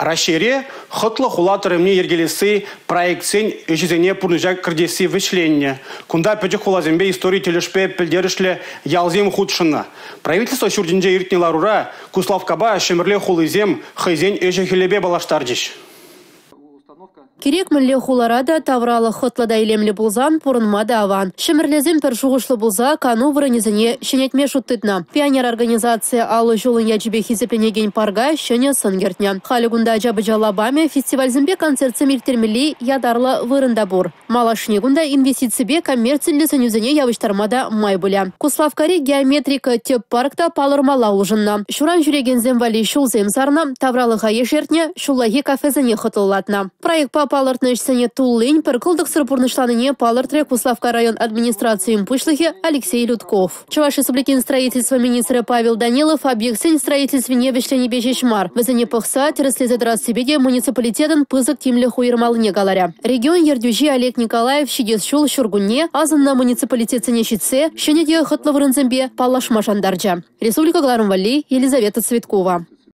Раҫҫейре хӑтлӑ хула тӑрӑмне йӗркелесси проектсен ӗҫӗсене пурнӑҫа кӗртесси вӗҫленнӗ. Кунта пӗчӗк хуласемпе истори тӗлӗшпе пӗлтерӗшлӗ ялсем хутшӑннӑ. Правительство ҫуртӗнче иртнӗ ларура Куславккапа Ҫӗмӗрле хулисем хӑйсен ӗҫӗ-хӗлӗпе паллаштарчӗҫ. Кирек мӗнле хулара та тавралӑх хӑтлӑ та илемлӗ пулсан пурӑнма та аван. Ҫӗмӗрлесем пӗр шухӑшлӑ пулса кану вырӑнӗсене ҫӗнетме шут тытнӑ. Пионер организацийӗ 50 ҫулӑн ячӗпе хисепленекен парка ҫӗнӗ сӑн кӗртнӗ. Халӗ кунта ача-пӑча лапамӗ, фестивальсемпе концертсем ирттермелли ятарлӑ вырӑн та пур. Малашне кунта инвестиципе коммерциллӗ сӗнӳсене явӑҫтарма та май пулӗ. Куславккари геометрика тӗп парк та палӑрмалла улшӑннӑ. Ҫуран ҫӳрекенсем валли ҫулсем сарнӑ, тавралӑха ешертнӗ, ҫуллахи кафесене хӑтлӑлатнӑ. Проектпа палӑртнӑ ӗҫсене туллин пӗр кӑлтӑксӑр пурнӑҫланине палӑртрӗ Куславкка район администрацийӗн пуҫлӑхӗ Алексей Людков. Чӑваш Республикин строительство министрӗ Павел Данилов объектсен строительствине вӗҫленипе ҫеҫ мар, вӗсене пӑхса, тӗрӗслесе тӑрассипе те муниципалитетӑн пысӑк тимлӗх уйӑрмаллине каларӗ. Регион ертӳҫи Олег Николаев ҫитес ҫул ҫуркунне асӑннӑ муниципалитетсене ҫитсе ҫӗнӗ те хӑтлӑ вырӑнсемпе паллашма шантарчӗ. Республика кӑларӑм валли Елизавета Цветкова.